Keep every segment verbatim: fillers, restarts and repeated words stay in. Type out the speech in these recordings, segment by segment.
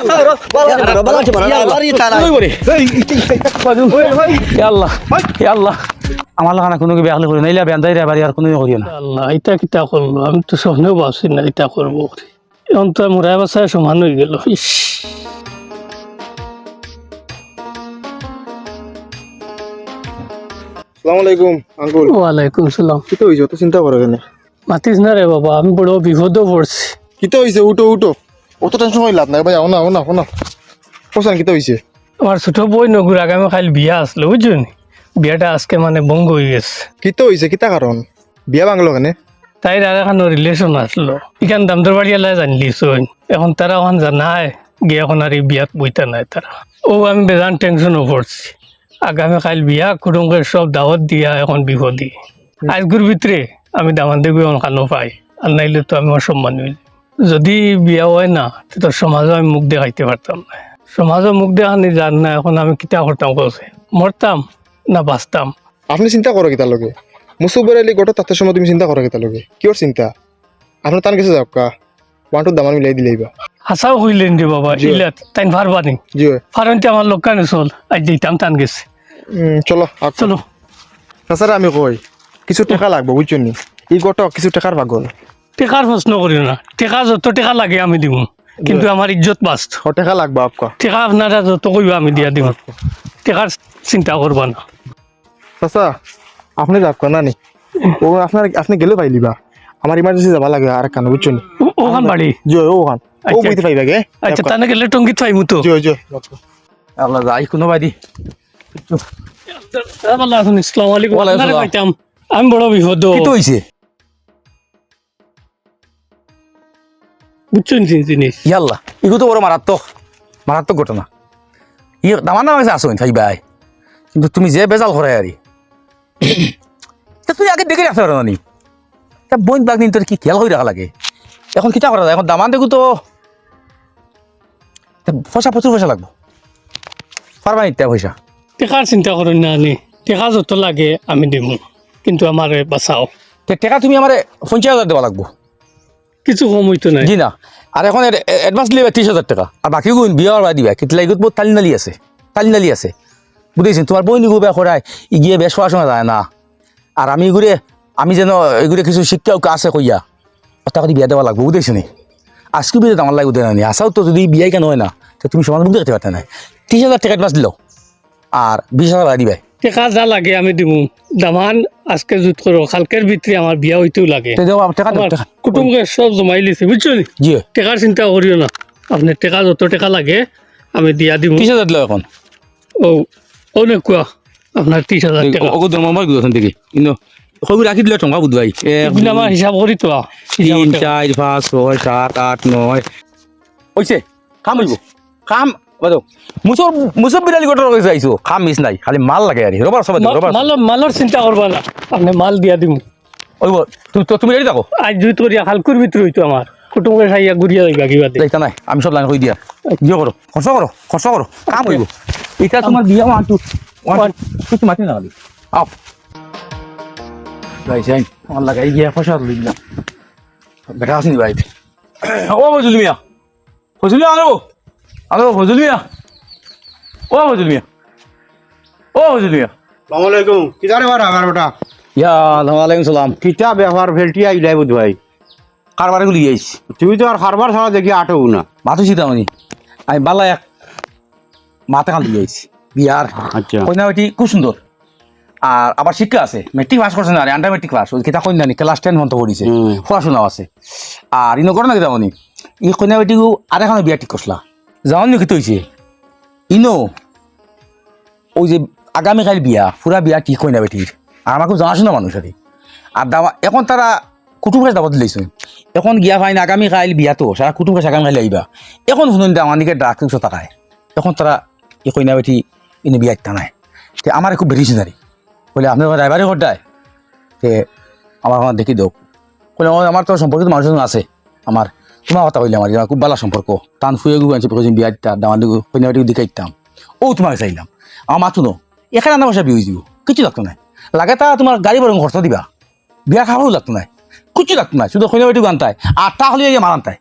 ইয়া আল্লাহ, ইয়া আল্লাহ, ইয়া আল্লাহ। আমার লাখান কুনু বেয়াখলি করিও না, ইলা বেয়ান্দাইরে বাড়ি আর কুনু করিও না। আল্লাহ, ইটা কিতা করলো? আমি তো স্বপ্নেও ভাবছি না ইটা করবো। এখন তো মুরায় বাসায় সমান অইগেল। ইস। আসসালামু আলাইকুম, আঙ্কুল। ওয়ালাইকুম সালাম। কিতা অইছে? অত চিন্তা করো কেনে? মাতিস না রে বাবা, আমি বড় বিপদো পড়ছি। কিতা অইছে? উঠো, উঠো। অত টেনশন করি লাভ নাই ভাই, আও না, আও না, আও না। কওছাইন, কিতা অইছে? আমার ছোট বইনগুর আগামী কাইল বিয়া আছলো, বুঝছো নি? বিয়াটা আজকে মানে ভঙ্গ অইগেছে। কিতা অইছে? কিতা কারণ? বিয়া ভাঙলো কেনে? তাইর আরেকখানো relation আছলো, ইখান দামদর বাড়িআলায় জানিলিছইন। এখন তারা অখান জানায়, গিয়া এখন আর ই বিয়াত বইতা নায় তারা। অউ আমি বেজান টেনশনো পড়ছি। আগামী কাইল বিয়া, কুটুমকে সব দাওয়াত দিয়া এখন বিপদি। আইজকুর ভিতরে আমি দামান্দরে অখানো পাই, আর নাইলে তো আমি অসম্মান অইলে। যদি বিয়া অয় না, তে তো সমাজো আমি মুখ দেখাইতে পারতাম না। সমাজো মুখ দেখানি যার না, এখন আমি কিতা করতাম কওছে? মরতাম না বাঁচতাম? আপনে চিন্তা করো কিতার লাগি? মুসব্বির আলী ঘটক তাতে সময় তুমি চিন্তা করো কিতার লাগি? কিওর চিন্তা? আপনে তান গেছে যাউক্কা, ওয়ান টু দামান মিলাই দিলাইবা। হাছাউ কইলায়নি রে বাবা, জি। ইলা তাইন পারবা নি? জি অয়। পারইন তে আমার লগে চল, আইজ যাইতাম তান গেছে। উম, চলো, আউক্কা। চলো। চাচারে আমি কই, কিছু টেকা লাগবো, বুঝছো নি? ই ঘটক কিছু টেকার পাগল। টেকার প্রশ্ন করিও না, টেকা যত টেকা লাগে আমি দিমু, কিন্তু জি। আমার ইজ্জত বাঁচতো। ও, টেকা লাগবো আউক্কা। টেকা আপনারা যত কইবা আমি দিয়া দিমু, টেকার চিন্তা করবা না। চাচা, আপনে যাউক্কা না নি? অউ আপনার, আপনে গেলে পাইলিবা। আমার emergency যাওয়া লাগে আরেকখানো, বুঝছো নি? ও-, অখান বাড়ি? জি, অখান। অউ আচ্ছা। বইতে পাইবা গে? আচ্ছা, তানে গেলে টঙ্গিত পাইমু তো। জি, জি। আল্লাহ, যাই কুনু বাড়ি। আসসালামু আলাইকুম। ওয়ালাইকুম আপনারে আসসালাম। পাইতাম। আমি বড় বিপদো। কিতা অইছে? বুঝছইন জি-, জিনিস? ইয়াল্লা, ইগু তো বড় মারাত্মক, মারাত্মক ঘটনা। ই দামান আমার গেছে আছইন, ভাই ভাই। কিন্তু তুমি যে বেজাল করায় আরি। তে তুমি আগে দেখি রাখতে পারো না নি? তে বইন ভাগনিন্তর কি খিয়াল করি রাখা লাগে? এখন কিতা করা যায়? এখন দামান্দগু তো তে পয়সা, প্রচুর পয়সা লাগবো। পারবা নি ইতা পয়সা? টেকার চিন্তা করইন না নি, টেকা যত লাগে আমি দিমু, কিন্তু আমারে বাঁচাও। তে টেকা তুমি আমারে পঞ্চাশ হাজার দেওয়া লাগবো। কিছু কম অইতো নায়। জি না, আর এখন এর, এ-, advance দিলে ত্রিশ হাজার টেকা, আর বাকিগুইন বিয়া অওয়ার বাদে দিবা। কিতা লাগি? ইগুত বউত তালি নালি আছে, তালি নালি আছে, বুঝছইন? তুমার বইনগু বিয়া করায়, ইগিয়ে বেশ পড়াশোনা জানে না, আর আমি ইগুরে, আমি যেন ইগুরে কিছু শিক্ষা উকা আছে কইয়া, অতা করি বিয়া দেওয়া লাগবো, বুঝছইন নি? আইজকু বিয়া তো আমার লাগি দেনা নি। আচ্ছা, তো যদি বিয়া কেনে অয় না, তে তুমি সমাজো মুখ দেখাইতে পারতায় নায়। ত্রিশ হাজার টেকা advance দিলাও, আর বিশ হাজার বাদে দিবায়। টেকা যা লাগে আমি দিমু। দামান আইজকে জুত করো, কাইলকের ভিতরে আমার বিয়া অইতেউ লাগে। তে দেও, টেকা দেও, আমার টেকা। কুটুমকে সব জমাইলিছি, বুঝছো নি? জি। টেকার চিন্তা করিও না, আপনে টেকা যত টেকা লাগে আমি দিয়া দিমু। ত্রিশ হাজার দিলাও এখন। ও, অনেক কুয়া। আপনার ত্রিশ হাজার টেকা। ওগো, ধর্ম আমার গুলো দেখি। ইনো, কবি রাখি দিলে টেকা বুধ ভাই। এ, এগুলো আমার হিসাব করি তো, হিসাব তিন, করি। চাইর, পাঁচ, ছয়, সাত, আট, নয়। অইছে? কাম অইবো। কাম, বাদো। মুসব-, মুসব্বির আলী ঘটকর গেছে আইছো। কাম মিস নাই। খালি মাল লাগে আরি। রবার সবাই দেও, মা-, রবার। মাল, মালর চিন্তা করবা না। আপনে মাল দিয়া দিমু। অইবো, তুমি তো, তুমি ready থাকো। আইজ জুত করিয়া কাইলকুর ভিতরে অইতো আমার। কুটুমকে সাইয়া ঘুরিয়া যাইবা কিবা দে। যাইতা নায়, আমি সব line কই দিয়া। আচ্ছা। ইয়ে করো, খরচ করো, খরচ করো, কাম অইবো। ইটা তুমার বিয়া one two, one two, কিছু মাতি না খালি। আও। ভাই, যাই, আমার লাগাই গিয়া পয়সা তুলি দিলাম। বেটা আসেনি ভাই। ও ফজলু মিয়া। ফজলু মিয়া, আনো। আনো, ফজলু মিয়া। ও ফজলু মিয়া। ও ফজলু মিয়া। আসসালামু আলাইকুম। কিতা রে বাবা, আবার বেটা? ইয়া, ওয়ালাইকুম সালাম। কিতা ব্যাপার, ফেলটি আইলাই বুধ ভাই? কারবারে গুলি আইছি। তুমি তো আর কারবার ছাড়া দেখি আটো না। মাথা চিতা মানে। আমি বালা এক মাথা খালি আইছি। বিয়ার আচ্ছা। কইনা বেটি খুব সুন্দর। আর আবার শিক্ষা আছে। Matric pass করছে না রে, under matric pass। ওই কিতা কইনা নি, class ten পর্যন্ত পড়ছে। হুম। পড়াশোনা আছে। আর ইনো ঘটনা কিতা মানে? ই কইনা বেটিগু আরেকখানো বিয়া ঠিক করছিলা। জানো নি কিতা অইছে? ইনো ওই যে আগামীকাইল বিয়া, পুরা বিয়া ঠিক কইনা বেটির। আর আমার খুব জানাশোনা মানুষ আর কি। আর দামা-, এখন তারা কুটুম কাছ দাওয়াত দিলাইছইন। এখন গিয়া পাইন আগামীকাইল বিয়া তো, সারা কুটুম কাছ আগামীকাইল আইবা। এখন হুনইন দামান্দিকে drugs উংস তাকায়। এখন তারা ই কইনা বেটি ইনো বিয়া দিতা নায়। তে আমারে খুব বেরিয়েছে নারী। কইলে, "আপনে আমার driver-ই করতায়?" তে আমার ওখানে দেখি দেও। কইলে, "ও, আমার তো সম্পর্কিত মানুষ আছে। আমার, তুমার কথা কইলে আমার, আমার খুব ভালা সম্পর্ক। তান ফুয়েগু আনছে, কইছেন বিয়া দিতা, দামান্দিগু, কইনা বেটিগু দেখাইতাম। ও তুমারে চাইলাম। আমার মাত হুনো, এখানে আনা বসা বিয়া অইযিবো। কিচ্ছু লাগতো নায়। লাগে তা তুমার গাড়ি বরং খরচ দিবা।" বিয়ার কাপড়ও লাগতো নায়, কিচ্ছু লাগতো নায়, শুধু কইনা বেটিগু আনতায়, আর তা হলে এই মাল আনতায়।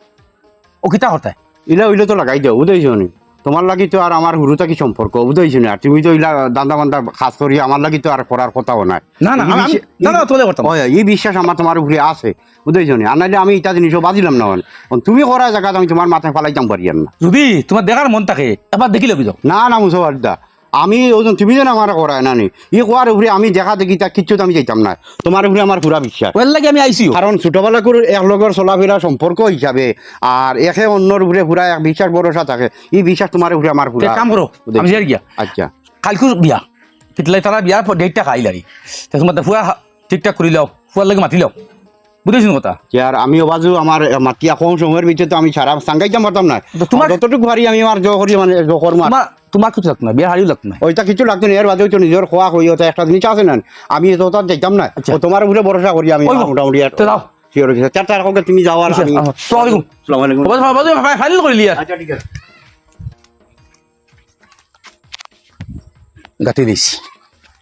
ও কিতা করতায়? ইলা অইলে তো লাগাই দেও, বুঝাইছো নি? তোমার লাগি তো আর আমার হুরু থাকি সম্পর্ক, বুঝাইছো নি? আর তুমি তো ইলা দান্দা বান্দা কাজ করি, আমার লাগি তো আর করার কথাও নাই। না, না, এই আমি, আমি, বিশ্বাস, না, না, এই, তোলে করতাম না। ওই, এই বিশ্বাস আমার তোমার উপরে আছে, বুঝাইছো নি? আর নাইলে আমি ইটা জিনিসও বাজিলাম না, মানে। অখন তুমি করা জাগাত আমি তোমার মাথায় ফালাইতাম পারি আর না। যদি তোমার দেখার মন থাকে, একবার দেখিলে বুঝো। না, না, মুসাফির দা, আমি ওজন তুমি যেন আমার করায় না নি, ই কোয়ার উপরে আমি দেখা দেখি তা কিচ্ছু তো আমি যাইতাম না। তোমার উপরে আমার পুরা বিশ্বাস। ওর লাগি আমি আইছি। কারণ ছোটবেলাকুর এক লগর চলাফেরা সম্পর্ক হিসাবে আর একে অন্যর উপরে পুরা এক বিশ্বাস ভরসা থাকে, এই বিশ্বাস তোমার উপরে আমার পুরা। এক কাম করো, বুঝাইছো? আমি যাই গিয়া। আচ্ছা। কালকু বিয়া, কিতলাই তারা বিয়া, ডেটটা খাইল আর। তে তোমার ফুয়া ঠিকঠাক করি লও, ফুয়ার লগে মাতি লও, বুঝাইছো নি কথা? যে আর আমিও বাজু আমার, এ, মাতিয়া কম সময়ের ভিতরে তো আমি সারা সাঙ্গাইতাম পারতাম না। তো তোমার যতটুকু পারি আমি আমার জো করি, মানে, জো করমু আর। তোমার, তোমার কিছু লাগতো না, বিয়ার হাড়িও লাগতো না। ওইটা কিছু লাগতো না, এর বাদেও তো নিজর খোয়া কই, ওটা একটা জিনিস আছে না, আমি তো ওটা যাইতাম না। আচ্ছা। ও তোমার উপরে ভরসা করি আমি, ওই মোটামুটি আর তো যাও। Sure হয়ে গেছে। চার, চার কাউকে তুমি যাও আর আচ্ছা, আমি। আসসালামু আলাইকুম। আসসালামু আলাইকুম। বাবা, বাবা, বাবা, ফাইনাল করে লিয়া। আচ্ছা, ঠিক আছে। গাতি দিছি,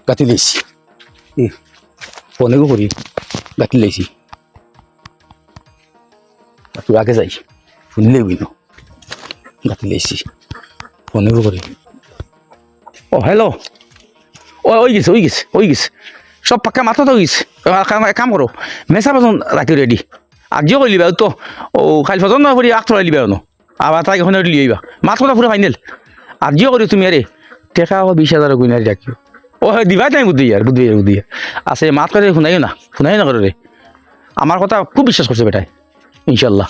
গাতি দিছি। ই, ফোনে গো করি, গাতি দিছি। তুই আগে যাই, শুনলে হইল। গাতি দিছি, ফোনে গো করি। ও, হ্যালো। ও, ওই গেছে, ওই গেছে, ওই গেছে। সব পাক্কা মাথা তো গেছে। এক কাম, এক কাম করো, মেসা বাজন রাখি রেডি। আজিও কইলিবা তো, ও, কাল ফজর না করি আখ তোলাই লিবা না। আবার তাই এখন লিয়ে আইবা। মাত কথা পুরা ফাইনাল। আর জিও করি তুমি আরে, টেকা ও বিশ হাজার গুণারি রাখিও। ও, হ্যাঁ, দিবাই তাই বুদ্ধি ইয়ার, বুদ্ধি ইয়ার, বুদ্ধি ইয়ার। আছে, মাত করে শুনাইও না, শুনাইও না করে রে। আমার কথা খুব বিশ্বাস করছে বেটায়, ইনশাল্লাহ।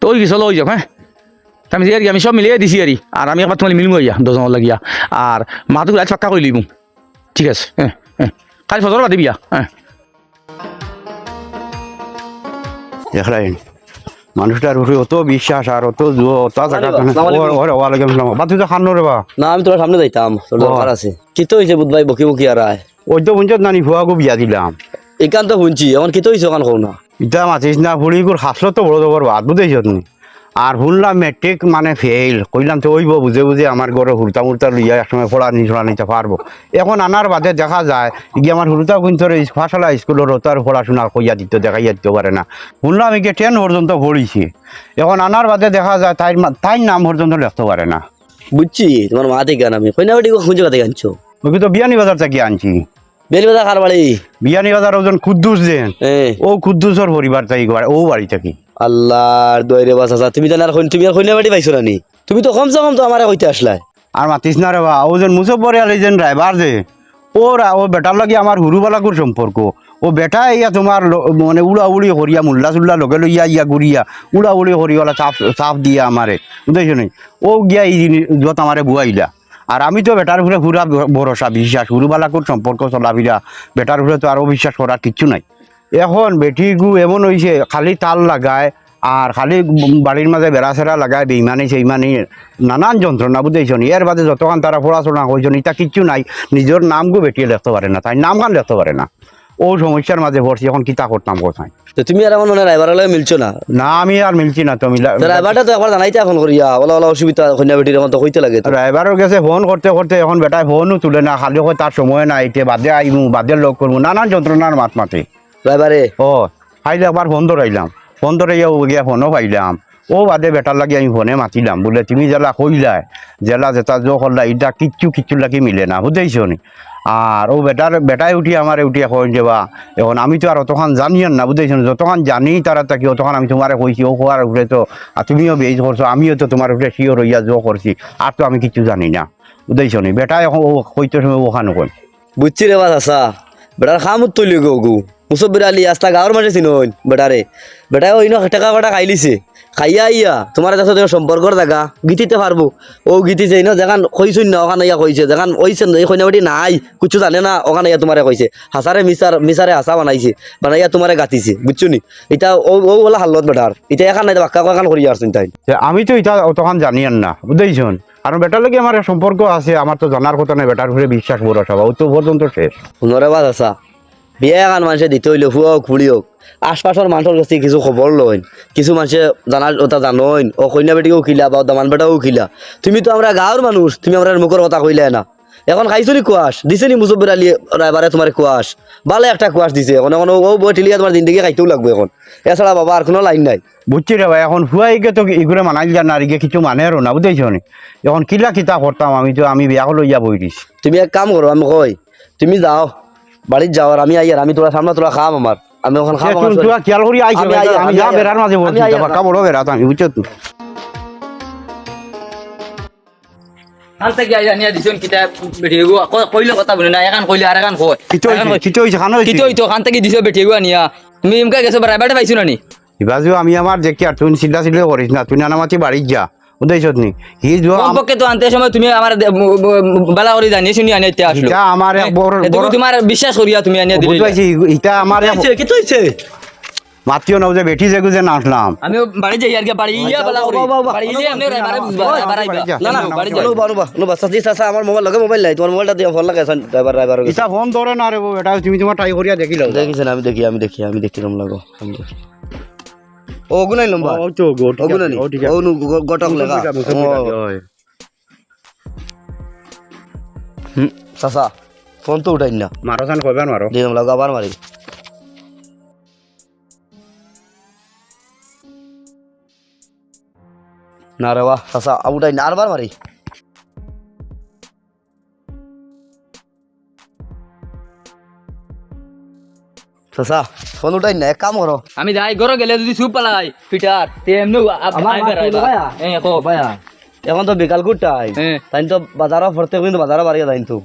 তো ওই গেছে, ওই যাক, হ্যাঁ। তে আমি যাই আর কি, আমি সব মিলিয়ে দিছি আর কি। আর আমি একবার তোমার মিলমু ইয়া, দশ জন লাগিয়া। আর মাতু আজ পাক্কা কই লইমু। ঠিক আছে, হ্যাঁ, হ্যাঁ। কাল ফজর বাদে বিয়া, হ্যাঁ। দেখরাইন, মানুষটার উপরে অত বিশ্বাস আর অত জুয়া, অত জাগা আসসালামু আলাইকুম। ওরে, ওরে, ওয়ালাইকুম আসসালাম। বা তুই তো খান রে বা। না, আমি তোমার সামনে যাইতাম, তোর ও। দরকার আছে। কিতা হইছে বুধ ভাই বকি বকি আর আয়? ওই তো বুঝছত নানি, ফুয়াগু বিয়া দিলাম। এখান তো শুনছি, এখন কিতা হইছে ওখান কও না। ইতা মাতিস না, ফুড়িগুর হাসলো তো বড় জবর বাদ, বুঝাইছত নি? আর শুনলাম মেট্রিক মানে ফেইল, কইলাম তো ওইব বুঝে বুঝে আমার ঘরে হুরতা মুরতা লইয়া একসময় পড়া নি, পড়া নিতে পারবো। এখন আনার বাদে দেখা যায়, ইগি আমার হুরুতাও কিন্তু রে ইস-, পাঠশালা স্কুলর অত আর পড়াশোনা কইয়া দিত, দেখাইয়া দিত পারে না। শুনলাম ইগে টেন পর্যন্ত পড়িছে। এখন আনার বাদে দেখা যায় তাইর মা-, তাইর নাম পর্যন্ত লেখতে পারে না। বুঝছি, তোমার মা থেকে আন আমি। কইনা বেটি কোন জায়গা থেকে আনছো? ওকে তো বিয়ানীবাজার থেকে আনছি। বিয়ানীবাজার কার বাড়ি? বিয়ানীবাজার ওজন কুদ্দুস যে। হ্যাঁ। ও কুদ্দুসর পরিবার থাকি, ও বাড়ি থাকি। আল্লাহর দোয়াই রে বা চাচা, তুমি জানো আর কইন-, তুমি আর কইনা বেটি পাইছো না নি? তুমি তো কমসে কম তো আমারে কইতে আসলায়। আর মাতিস না রে বা, ও যেন মুসব্বর আলী যেন ড্রাইভার যে, ওরা, ও বেটার লাগি আমার হুরুবালাকুর সম্পর্ক। ও বেটা ইয়া তোমার ল-, মানে উড়াউড়ি করিয়া, মুল্লা সুল্লা লগে লইয়া ইয়া ঘুরিয়া, উড়াউড়ি করি ওলা চাপ, চাপ দিয়া আমারে, বুঝাইছো নি? ও গিয়া এই জিনিস যত আমারে বুয়াইলা। আর আমি তো বেটার উপরে পুরা ভ-, ভরসা, বিশ্বাস, হুরুবালাকুর সম্পর্ক চলাফিরা, বেটার উপরে তো আর অবিশ্বাস করার কিচ্ছু নাই। এখন বেটিগু এমন হইছে, খালি তাল লাগায়, আর খালি বাড়ির মাঝে বেড়া-ছেড়া লাগায়, বেইমানি-সেইমানি, নানান যন্ত্রণা, বুঝাইছো নি? এর বাদে যতখান তারা পড়াশোনা করছইন, ইতা কিচ্ছু নাই, নিজর নামগু বেটিয়ে লেখতে পারে না, তাইর নামখান লেখতে পারে না। ও সমস্যার মাঝে পড়ছি, এখন কিতা করতাম কোথায়? তো তুমি আর আমার মনে রাইবার লগে মিলছো না? না, আমি আর মিলছি না তো, মিলা- তো রাইবারটা তো একবার জানাইতা ফোন করিয়া, ওলা ওলা অসুবিধা, কইনা বেটির এখন তো কইতে লাগে তো। রাইবারর গেছে ফোন করতে করতে এখন বেটায় ফোনও তুলে না, খালি কয় তার সময় নাই, ইতে বাদে আইমু, বাদে লগ করমু, নানান যন্ত্রণার মাত মাতে। রাইবারে? ও, আইলে একবার ফোন ধরাইলাম, ফোন ধরাইয়া ও গিয়া ফোনও পাইলাম। ও বাদে বেটার লাগি আমি ফোনে মাতিলাম, বুলে, "তুমি যেলা কইলায়, যেলা যেটা জো করলা, ইটা কিচ্ছু কিচ্ছুর লাগি মিলে না, বুঝাইছো নি?" আর ও বেটার, বেটায় উঠি আমারে উঠিয়া কইন যে, "বা, এখন আমি তো আর অতখান জানিয়ার না, বুঝাইছো নি? যতখান জানি তারা থাকি অতখান আমি তোমারে কইছি, ও কওয়ার উপরে তো, আর তুমিও বেইজ করছো, আমিও তো তোমার উপরে শিওর হইয়া জো করছি, আর তো আমি কিচ্ছু জানি না, বুঝাইছো নি?" বেটায় এখন ও কইতে সময় ওখানে কই। বুঝছি রে বা চাচা, বেটার খামুত তৈলি গো গু। মুসব্বির আলী, আস্তা গাঁওর মাঝে চিনইন বেটারে। বেটায় ওইন টেকা কটা খাইলিছে। খাইয়া আইয়া, তোমার কাছে তো সম্পর্কর জাগা, গিতিতে পারবো। ও গিতিছে, ইনো যেখান কইছইন না, ওখান আইয়া কইছে। যেখান কইছেন, এই কইনা বেটি নাই, কিচ্ছু জানে না, ওখান আইয়া তোমারে কইছে। হাসারে মিসার, মিসারে হাসা বানাইছে, বানাইয়া তোমারে গাতিছে, বুঝছো নি? ইটা ও, ও ওলা হালত বেটার। ইটা এখান নাই, বাক্কা কয়খান করিয়া আসছেন তাই। যে আমি তো ইটা অতখান জানিয়ার না, বুঝাইছো নি? কারণ বেটার লগে আমার সম্পর্ক আছে, আমার তো জানার কথা নাই, বেটার উপরে বিশ্বাস ভরসা, ও তো পর্যন্ত শেষ। হুনো রে বা চাচা, বিয়া এখান মানষে দিতে অইলে ফুয়া হোক, ফুড়ি হোক, আশপাশর মানষর গেছে কিছু খবর লইন, কিছু মানষে জানার কথা জানইন, ও কইনা বেটিও কিলা বা ও দামান বেটাও কিলা। তুমি তো আমরা গাঁওর মানুষ, তুমি আমরার মুখর কথা কইলায় না। এখন খাইছো নি কুয়াশ? দিছে নি মুজব্বির আলী রায়বারে তুমারে কুয়াশ? ভালা একটা কুয়াশ দিছে। এখন, এখন ও, ও বই ঠেলিয়া তুমার জিন্দেগি খাইতেউ লাগবো এখন। এছাড়া বাবা আর কুনু লাইন নাই। বুঝছি রে ভাই, এখন ফুয়াইগে তো ইগুরে মানাইল যায় না, আর ইগে কিছু মানেরও না, বুঝছো নি? এখন কিলা কিতা করতাম, আমি তো, আমি বিয়া লইয়া বই দিছি। তুমি এক কাম করো, আমি কই, তুমি যাও, বাড়িত যাও, আর আমি আইয়ার, আমি থুড়া সামনে থুড়া কাম আমার, আমি অখন কাম আমার। তুই খেয়াল করি আইছো আমি ভাই, আইয়ার, আমি আমি যা আইয়ার। বেড়ার মাঝে আমি বলছি, আইয়ার। পাক্কা বড় বেড়া তো আমি, বুঝছো তুই? কান থাকি আইয়া আনিয়া দিছইন কিতা বেটি এগু, ক-, কইলে কথা হুনে না, এখান কইলে আর এখান কয়। কিতা অইছে? এখান কই-, কিতা অইছে? খানো অইছে? কিতা অইতো? কান থাকি দিছো বেটি এগু আনিয়া। তুমি ইমকা গেছো, রায়বারে পাইছো না নি? ইবাজু আমি আমার যে কি আর তুই চিল্লা চিল্লি করিস না, তুই নানা মাতি বাড়িত যা। বুঝাইছত নি? হি যো আম- কমপক্ষে তো আনতে সময় তুমি আমার দে-, ব-, ব-, বালা করি জানিয়ে শুনি আনিয়া ইতে আসলো। ইটা আমার এক এ, বড়, এটুকু বড় তোমার বিশ্বাস করিয়া তুমি আনিয়া দিলে। বুঝাইছি, ইটা আমার এক কিতা অইছে? মাতিও না, ওই যে বেটি যেগু যে নাচলাম। আমি বাড়ি যাই আর কি, বাড়ি ইয়া বালা করি। বাবা, বাবা, বাড়ি ইয়া আপনি বাড়ি, বাড়ি, বাড়ি, বাড়ি, বাড়ি যা। না, না, না, বাড়ি যাই। নো, বাবা, নো, বাবা, নো, বাবা, চাচি, চাচা, আমার মোবাইল লগে মোবাইল নাই, তোমার মোবাইলটা দিয়া ফোন লাগাইছেন, ড্রাইভার, ড্রাইভার। ইটা ফোন ধরে না রে বাবা, এটা তুমি তোমার ট্রাই করিয়া দেখিলাও। দেখিছেন, আমি দেখি, আমি দেখি, আমি দেখি, লম লাগো, আমি দেখি। ও, অগু নানি লম্বা? ও তো, অগু, ঠিক অগু আছে, নানি? ও, ঠিক আছে। ও, নু, গ-, ঘটক লেখা। মুসলমান ও। ঠিক আছে, ওই। হুম, চাচা, ফোন তো উঠাইন না। মারো চান কয়বার মারো। দিলাম লাগো, আবার মারি। না রে বাহ, চাচা, আ, উঠাইন না, আরবার মারি। চাচা, ফোন উঠাইন না, এক কাম করো। আমি যাই, ঘরো গেলে যদি চুপ পালাই, পিটার, তে এমনে আ-, আ-, আমার আইবার মাত আইবার। শুনো ভাইয়া। এ, কও। ভাইয়া, এখন তো বিকাল কুরটাই। হ্যাঁ। তাইন তো বাজারো প্রত্যেক দিন তো বাজারো বাড়িয়া যাইন তো।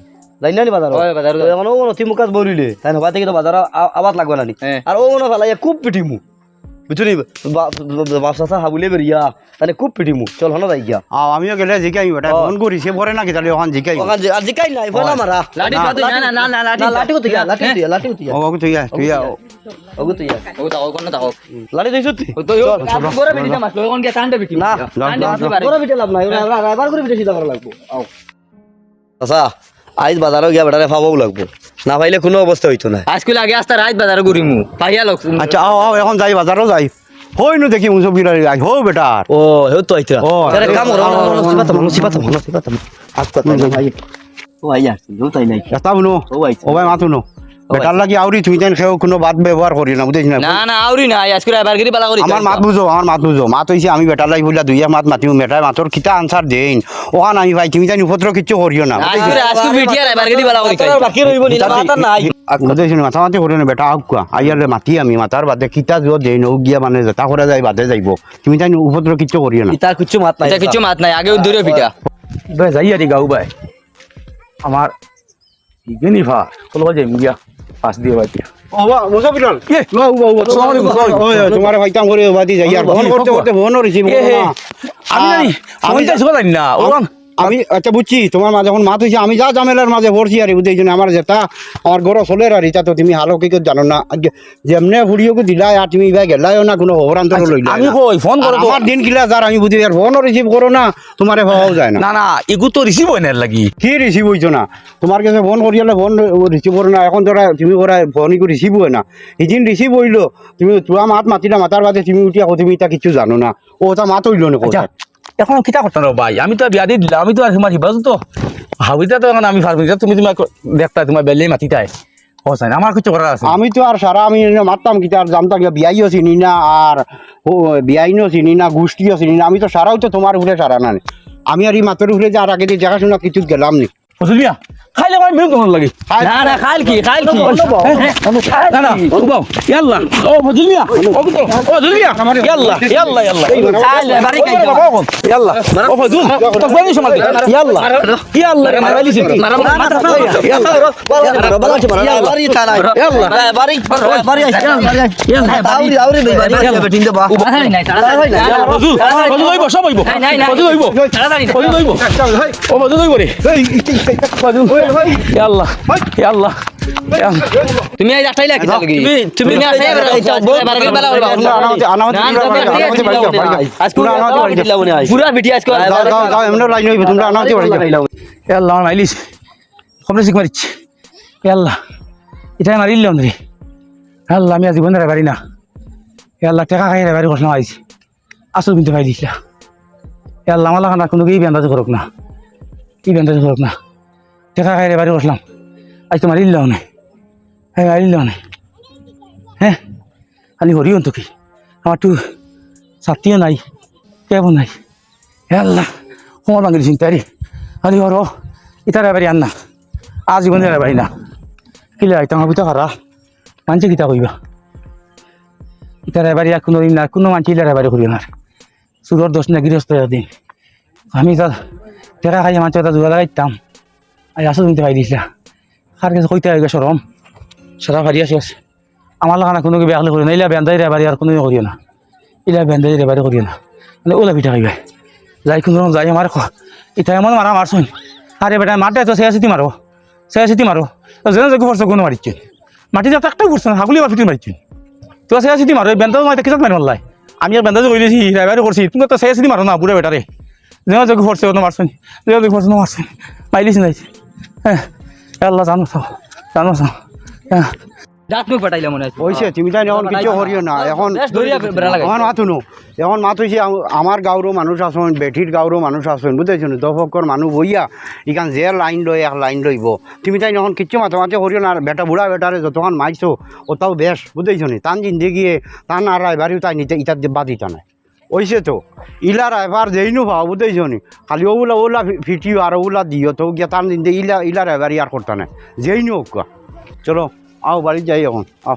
যাইন না নি বাজারো? হয়, বাজারো তো যাই। এখন ও অতি মুকাত বইরিলে, তাইন হবাতে কিন্তু বাজারো আ-, আবাদ লাগবো না নি? হ্যাঁ। আর ও মনে ফালাইয়া খুব পিটিমু। বুঝছো নি? বা-, বা-, বা-, বাপ চাচা হাবুলে বেরিয়া, তাইলে খুব পিটিমু। চল, হনো যাই গিয়া। আও, আমিও গেলে জিকাই বেটা, ও। ফোন করি, সে পরে না কিতা, অখান জিকাই। অখান জি-, আর জিকাই নাই, ফোন ও। মারা। লাঠি না। কত? না, না, না, না, লাঠি না, না। লাঠি কত ইয়া, লাঠি কত ইয়া, লাঠি কত ইয়া? ও, ও, তুই ইয়া, তুই ইয়া, ও। ও, তুই ইয়া। ও, তাও, কোন তাও? লাঠি দিছো তুই? ও, তো, ও, চল, তার চল। ঘরে বেরিয়ে মাছ, ওখান গিয়ে টান্ডা বিটি। না। যা, যা, যা। ঘরে বিটে লাভ নাই, ওরা, ওরা, ওরা, এবার ঘরে বিটে সিধা করা লাগবো। আও। আচ্ছা, আইজ বাজারো গিয়া বেটারে পাওয়াউ লাগবো, না পাইলে কুনু অবস্থা অইতো নায়। আইজকুলে আগে আস্তা রাইত বাজারো ঘুরিমু, পাইয়া লোক। আচ্ছা, আও, আও, এখন যাই, বাজারো যাই। হই নু দেখি মুসফির আলী আই, হো বেটা। ও, হেউ তো আইতরা। ও, আরে, কাম করো, আও, আও, আও, আও, সিপাতা মানো, সিপাতা মানো, সিপাতা মানো। আস্তা, হুম, হুম। ভাই। ও আইয়া, হেউ তাই নাই। এটা হুনো। ও আইছে। ও ভাই, মাত হুনো। বেটার লাগি আউরি তুমি যেন কেউ কুনু বাদ ব্যবহার করিও না, বুঝছো নি? না, না, আউরি না, আইজ করে এবার গিরি বালা করি আমার মাত বুঝো, আমার মাত বুঝো। মাত অইছে আমি বেটার লাগি বুলিয়া দুই এক মাত মাতিমু, বেটায় মাতর কিতা আনসার দেইন। অখান আমি ভাই, তুমি যেন উপদ্রব কিচ্ছু করিও না, বুঝছো নি? আইজ করে, আইজ করে বিটিয়ার এবার গিরি বালা করি খাই। বাকি রইবো নি, মাথা নাই। বুঝছো নি? মাতামাতি করিও না, বেটা আউক্কা। আইয়ারলে মাতি আমি, মাতার বাদে কিতা জুয়ো দেইন, ও গিয়া মানে যেতা করা যায় বাদে যাইবো। তুমি যেন উপদ্রব কিচ্ছু করিও না। ইতা কিচ্ছু মাত নাই। ইতা কিচ্ছু মাত নাই, আগে ধরে পিটা। বে যাই আরি গাউ ভাই। আমার ইগিনি ফা, কল বাজে মিয়া, পাস দিয়ে বাজে। ও বা, মুসাফির আল। এ, ও বা, ও বা, আসসালামু আলাইকুম, আসসালামু আলাইকুম। ওই, ওই, তোমারে পাইতাম করি, বাদি যাই আর। ফোন করতে করতে ফোনও রিসিভ করো না। আমি জানি, আর ফোনটা আমি, শোনা জানি না। ও আমি, আম- আমি, আচ্ছা, বুঝছি, তোমার মাঝে এখন মাত অইছে, আমি যা ঝামেলার মাঝে পড়ছি আর, বুঝছো নি, আমার যেতা, আমার ঘরো চলের আর, ইতা তো তুমি হাল হকিকত জানো না। আজকে যেমনে ফুড়িওগু দিলাই, আর তুমি ইবায় গেলাইও না, কুনু খবর আন্তর আচ্ছা, লইলায় আমি না। কই, ফোন আর করো তো। আমার দিন কিলা যার, আমি বুঝি, আর ফোনও রিসিভ করো না, তোমারে পাওয়াও যায় না। না, না, ইগু তো রিসিভ অয় না এর লাগি। কি রিসিভ অইতো না? তোমার গেছে ফোন করিয়ালে ফোন রিসিভ করে না, এখন ধরা তুমি করা ফোন ইগু রিসিভ অয় না। হিদিন রিসিভ অইলো, তুমি তুয়া মাত মাতিলা, মাতার বাদে তুমি উঠিয়া কও তুমি ইতা কিচ্ছু জানো না। ও, তা মাত অইলো না, আচ্ছা, কথা। এখন কিতা করতাম রে ভাই? আমি তো বিয়া দি দিলাম, আমি তো আর তোমার হিবাজু তো হাবিতা তো এখন আমি পারবো না। তুমি, তোমার দেখতা, তোমার বেলে মাতিতায়। ও, চাই না, আমার কিচ্ছু করার আছে না। আমি তো আর সারা, আমি এনে মারতাম কিতা আর জানতাম কিতা, বিয়াইও চিনি না, আর ও, বিয়াইনও চিনি না, গুষ্টিও চিনি না। আমি তো সারাও তো তোমার উপরে সারা না নি। আমি আর ই মাতর উপরে যে আর আগে যে দেখাশোনা কিছু গেলাম নি। ফজল মিয়া, খাইলে আমার মেরু তোমার লাগে। খাই। না, না, খাইল কি, খাইল কি? না, না, উবাও। ইয়াল্লা। ও ফজল মিয়া, ও ফজল, ও ফজল মিয়া। ইয়াল্লা, ইয়াল্লা, ইয়াল্লা। খাইল, বাড়ি খাইল। ইয়াল্লা। ও ফজল, তো কোন সময়? ইয়াল্লা। ইয়াল্লা রে, মারাইলি সে। মারা, মারা, মারা, মারা। ইয়াল্লা। ইয়াল্লা। ইয়াল্লা। ইয়াল্লা। আউরি, আউরি, ভাই, বাড়ি আইছে, বেটিন দে বা। উবা। নাই, নাই, তাড়াতাড়ি নাই। ইয়াল্লা, ফজল, ফজল অইবো, সব অইবো। নাই, নাই, নাই। ফজল অইবো। তাড়াতাড়ি নাই। ফজল অইবো। ও ফজল অইবো রে। ফজল। ইয়াল্লা। ইয়াল্লা। তুমি আইজ আটাইলা কিতা লাগি? তুমি, তুমি তুমি আটাইলা, আটাইলা, এটা বহুত বারো বালা করবা। আনামতি, আনামতি, না, না, আনামতি, না, আনামতি, না, আনামতি, না, আনামতি। আজকে না, আনামতি, আনামতি। পুরা ভিডিও আজকে যাও, যাও, যাও, এমনে লাইন অইবো, তোমরা আনামতি বাড়ি যাও। ইয়াল্লা, আমার মাইলিস। কমরে সিক মারিছ। ইয়াল্লা। ইটা মারিল রে। ইয়াল্লা, আমি আজ জীবনে রাইবারি না। ইয়াল্লা, টেকা খাই রাইবারি কষ্ট আইছি। আসল কিন্তু পাই দিছিলা। ইয়াল্লা, আমার লাখান কুনু কি বেন্দাজ করুক না। কি বেন্দাজ করুক না। টেকা খাই রায়বাড়ি করছিলাম, আইজ তো মারিল না। হ্যাঁ, মারিল না। হ্যাঁ, খালি হরিও তো কি, আমার তো ছাতিও নাই, কেবল নাই। হে আল্লাহ, কোমর ভাঙি দিছি তাইরে। খালি হরো, ইতা রায়বাড়ি আর না, আর জীবনে রায়বাড়ি না। কিলা, ইতা আমার বুঝতে পারা, মানষে কিতা কইবা? ইতা রায়বাড়ি আর কুনুদিন না, কুনু মানষে ইলা রায়বাড়ি করিও না। চুরর দোষ না, গিরস্তর দিন। আমি তা টেকা খাইয়া মানষর তা জুয়া লাগাইতাম, আইজ আসল দিন পাই দিছিলা। কার গেছে কইতে অইগি শরম, সারা ফারিয়া শেষ। আমার লাখান কুনু কিবা একলা করিও না, ইলা বেন্দাই রায়বাড়ি আর কুনু করিও না, ইলা বেন্দাই রায়বাড়ি করিও না। মানে ওলা পিঠা খাইবায়। যাই কুনু রকম যাই, আমার খ-, ইতা এমন মারা মারছইন। আরে বেটা, মারতে তো সেয়া সিটি মারো, সেয়া সিটি মারো। তো যেন যোগ্য পড়ছে কুনু মারিচ্ছইন। মাটি যাতে একটাও পড়ছে না, হাগুলি বা ফিটি মারিচ্ছইন। তো সেয়া সিটি মারো, এই বেন্দাজ মাইতে কিসাত মারি মারলাই? আমি এক বেন্দাজ কইলিছি, রায়বাড়ি করছি, তুমি তো সেয়া সিটি মারো না, বুড়া বেটারে। যেন যোগ্য পড়ছে, অত মারছইন, যেন যোগ্য পড়ছে, অত মারছইন। মাইলিস নাই। হ্যাঁ, এ আল্লাহ, জানো চাও, জানো চাও। হ্যাঁ। জাত মুখ পাঠাইলে মনে হয়। ওইছে, তুমি তাই এখন কিছু করিও না। এখন বেশ ধরিয়া বেড়া লাগে। এখন মাত হুনো, এখন মাত অইছে, আম-, আমার গাঁওরও মানুষ আছইন, বেটির গাঁওরও মানুষ আছইন, বুঝছো নি? দফকর মানুষ বইয়া, ইখান যে লাইন লয়, এক লাইন লইব। তুমি তাই এখন কিচ্ছু মাতামাতি করিও না, আর বেটা, বুড়া বেটারে যতক্ষণ মারছো, ওটাও বেশ, বুঝছো নি? তান জিন্দেগিয়ে, তান আর রায়বাড়িও তাই নিতে, ইতার বাদ দিতা নাই। ওইছে তো, ইলা রায়বার যেইনু পাও, বুঝছো নি? খালি ওগুলা, ওগুলা ফি-, ফিটিও আর ওগুলা দিও, তো গিয়া তান জিন্দে ইলা, ইলা রায়বাড়ি আর করতা নাই। যেইনু হোক গা। চলো, আও, বাড়ি যাই এখন, আও।